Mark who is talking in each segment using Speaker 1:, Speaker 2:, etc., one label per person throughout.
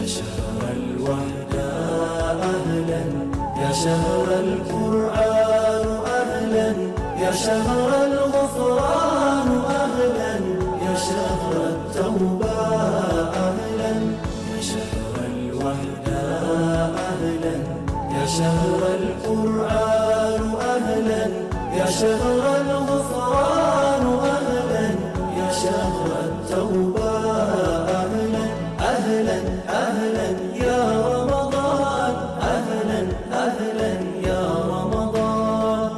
Speaker 1: يا شهر الوحدة أهلا، يا شهر القرآن أهلا، يا شهر الغفران أهلا، يا شهر التوبة أهلا، يا شهر الوحدة أهلا، يا شهر القرآن أهلا، يا شهر الغفران أهلا، يا شهر التوبة أهلا، أهلا أهلا يا رمضان، أهلا أهلا يا رمضان.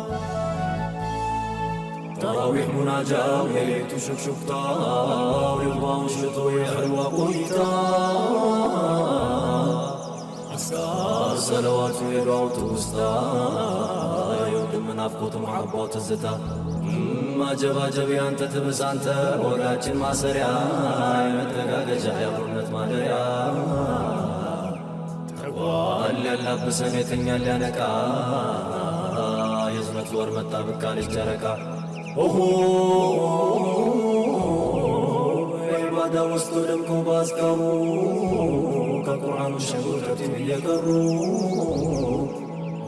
Speaker 2: ተራዊሕ ሙናጃው የሌቱ ሹክሹክታው ሪድዋን ሽቶ የኸልዋ ቆይታ፣ አዝካር ሰለዋቱ የዱዓው ትውስታ፣ የወንድም ናፍቆት ሙሐባው ትዝታ፣ አጀብ አጀብ ያንተ ትብስ አንተ፣ ወጋችን ማሰሪያ የመተጋገዣ የአብሮነት ማደሪያ፣ ተቋል ያላብሰን የተኛን ሊያነቃ፣ የዝነት ወር መጣ ብቅ አለች ጨረቃ። ኦሆ፣ በዒባዳ ወስዶ ደምቆ ባስቀሩ፣ ከቁርአኑ ሸንጎ ተርቲብ እየቀሩ፣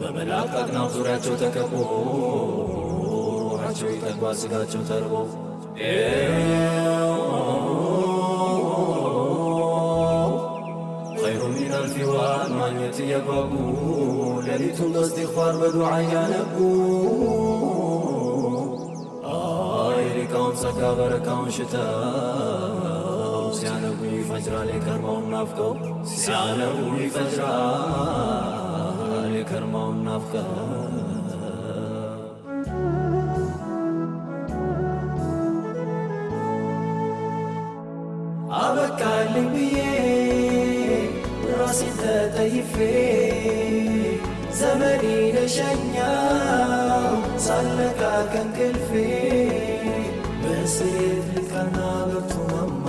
Speaker 2: በመላእክት አክናፍ ዙሪያቸው ተከቦ፣ ሩሓቸው ይጠግባል ስጋቸው ተርቦ። خير من ألف ወር ማግኘት እየጓጉ፣ ሌሊቱን በእስቲግፋር በዱዓ እያነጉ፣ የሊቃውን ጸጋ በረካውን ሽተው፣ ሲያነቡ ይፈጅራል የከርማውን ናፍቀው፣ ሲያነቡ ይፈጅራል የከርማውን ናፍቀው።
Speaker 1: አበቃልኝ ብዬ ራሴን ተጠይፌ፣ ዘመኔን እሸኛው ሳልነቃ ከእንቅልፌ፣ በስሬት ልቃና በርቱ ማማ።